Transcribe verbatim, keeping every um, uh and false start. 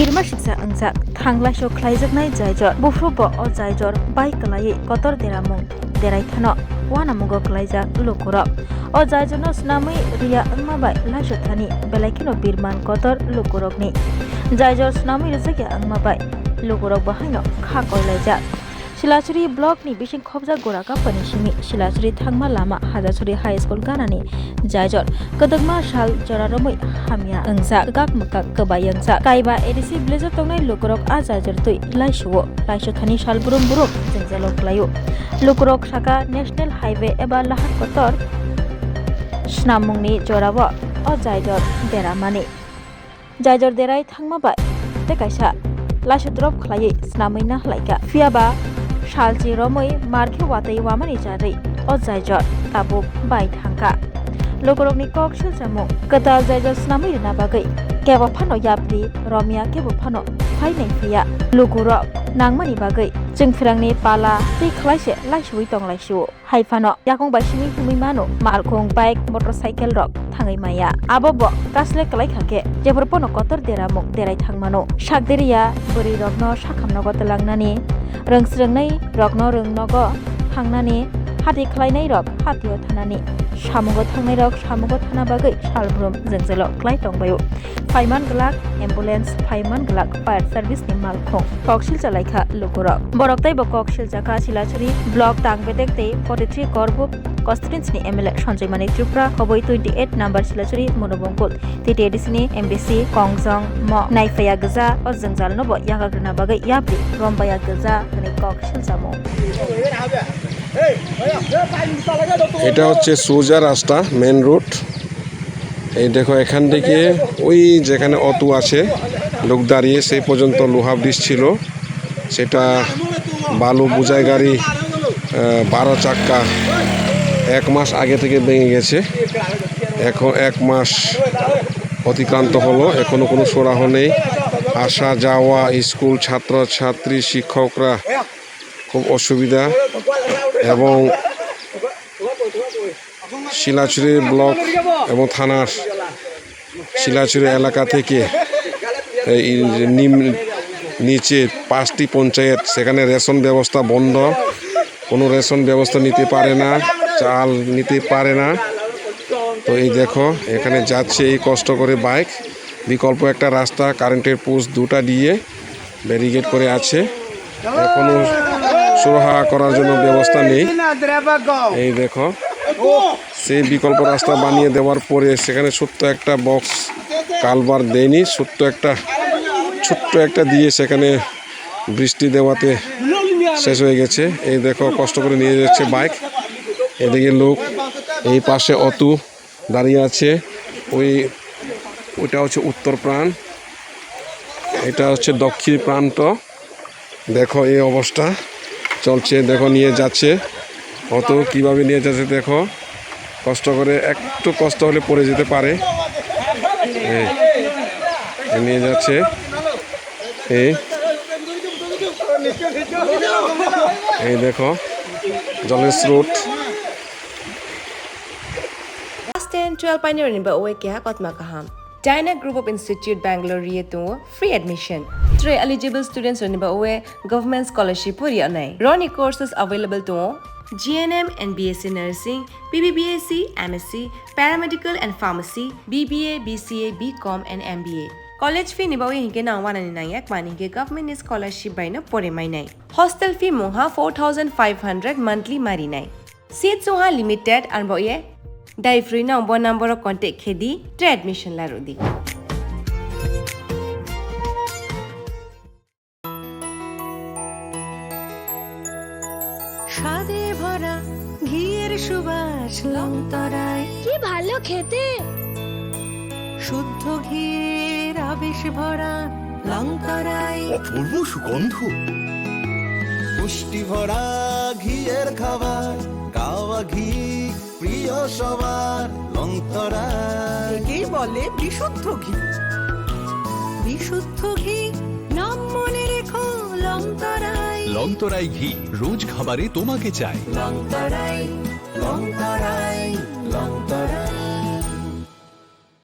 Birma siksa wngjak, thanglaiso khlaijaknai jaijor. Buphuru bo o jaijor bai kwlaiwi kotor deramung derai thano uanamungo kwlaijak lukurok. O jaijorno snamwi riya wngma bai laiso thani belai kheno birman kotor lukurokni. Jaijor snamwi rwjakya wngma bai lukurok bo haino kha koilaijak. Silachuri block ni bising khobjak Gora Kaphani simi Silachuri thangma lama Hajasuri High School ganani jaijor kwdwkma sal jora romwi hamya wngjak, kwkak mwkak kwbai wngjak. Kaiba A D C village o tongnai lukurok a jaijor twi laisuo, laisu thani sal brum brum jwngjalo kwlaio. Lukurok saka National Highway eba lahar kotor snamungni jorao o jaijor deramani. Jaijor derai thangma bai tei kaisa laisu drop khlaiwi snamwi nahlaikha. Phiyaba salchi romwi mar khe watwi wamani charwi o jaijor tabuk bai thangkha. Lukurokni kok silchamung kwtal jaijor snamwi rwna bagwi kebo phano yapri romya, kebo phano phainai phiya. Lukurok nangmani bagwi chwngphirangni pala tei khlaise laisuwi tonglaisio. Hai phano yakung bai simi himwi mano, malkhung, bike, motorcycle rok thangwi maya. Abo bo kasle kwlai kha khe, jephru pono kotor deramung derai thang mano. Sakdiriya bwrwi rokno sakhamnogo twlangnani, rwngsrwngnai rokno rwngnogo thangnani, hati khlainai rok hatio thanani, samungo thangnai rok samungo thana bagwi salbrum jwngjalo kwlai tongbaio. Phaiman glak ambulance, phaiman glak fire service ni malkhung. Kok silcha laikha lukurok. Borok teibo kok silchakha Silachuri block Tangbetek tei forty three Korbuk constituency ni M L A Sanjay Manik Tripura, khoboi twenty eight number Silachuri Monobongkul, T T A D C ni M D C Kongjong mo naiphaya gwja, o jwngjalno bo yakagrwna bagwi yapri rombaya gwja hwnwi kok silchamo. এটা হচ্ছে সোজা রাস্তা, main road. এই দেখো, এখান থেকে ওই যেখানে অটো আছে, লোক দাঁড়িয়ে, সেই পর্যন্ত লোহা ব্রিজ ছিল। সেটা বালু বোঝাই গাড়ি, আহ, বারো চাক্কা এক মাস আগে থেকে ভেঙে গেছে। এখন এক মাস অতিক্রান্ত হলো, এখনো কোনো সুরাহা নেই। আসা যাওয়া, স্কুল, ছাত্রছাত্রী, শিক্ষকরা খুব অসুবিধা। এবং শিলাছড়ি ব্লক এবং থানার শিলাছড়ি এলাকা থেকে এই নিম-, নিচে পাঁচটি পঞ্চায়েত, সেখানে রেশন ব্যবস্থা বন্ধ, কোনো রেশন ব্যবস্থা নিতে পারে না, চাল নিতে পারে না। তো এই দেখো, এখানে যাচ্ছে এই কষ্ট করে বাইক, বিকল্প একটা রাস্তা, কারেন্টের পোস্ট দুটা দিয়ে ব্যারিকেড করে আছে, এখনো সুরাহা করার জন্য ব্যবস্থা নেই। এই দেখো, সেই বিকল্প রাস্তা বানিয়ে দেওয়ার পরে সেখানে ছোট্ট একটা বক্স কালভার্ট দেয়নি, ছোট্ট একটা, ছোট্ট একটা দিয়ে সেখানে বৃষ্টি দেওয়াতে শেষ হয়ে গেছে। এই দেখো, কষ্ট করে নিয়ে যাচ্ছে বাইক, এদিকে লোক, এই পাশে অটো দাঁড়িয়ে আছে। ওই, ওটা হচ্ছে উত্তর প্রাণ, এটা হচ্ছে দক্ষিণ প্রান্ত। দেখো এই অবস্থা চলছে, দেখো নিয়ে যাচ্ছে, অটো কিভাবে নিয়ে যাচ্ছে দেখো, কষ্ট করে, একটু কষ্ট হলে পড়ে যেতে পারে। এই, এই নিয়ে যাচ্ছে, এই, এই দেখো জলের স্রোত। Class ten, twelve painirokni ba oe keha kotma kaham. Dyna Group of Institute Bangalore riye tongo free admission. Tre eligible students rokni ba oe government scholarship o riya nai. Roni courses available tongo G N M and B S C Nursing, B B B S C, M S C, Paramedical and Pharmacy, B B A, B C A, B Com and M B A. College fee ni ba oe hinkhe nang wanani nangya, mani hinkhe government ni scholarship bai no pore mai nai. Hostel fee mungha four thousand five hundred monthly mari nai. Seat chungha limited, arbo ye dai free no bo number o contact khe di, tre admission la rw di. স্বাদে ভরা ঘিয়ের সুবাস লংতরায়। কি ভালো খেতে! শুদ্ধ ঘিয়ের আবেশ ভরা লংতরায়। অপূর্ব সুগন্ধ। পুষ্টি ভরা ঘিয়ের খাবার, গাওয়া ঘি প্রিয় সবার, লংতরায়। একেই বলে বিশুদ্ধ ঘি। বিশুদ্ধ ঘি, নাম মনে রেখো, লংতরায়। লংতরায় ঘি, রোজ খাবারে তোমাকে চাই। লংতরায়, লংতরায়, লংতরায়।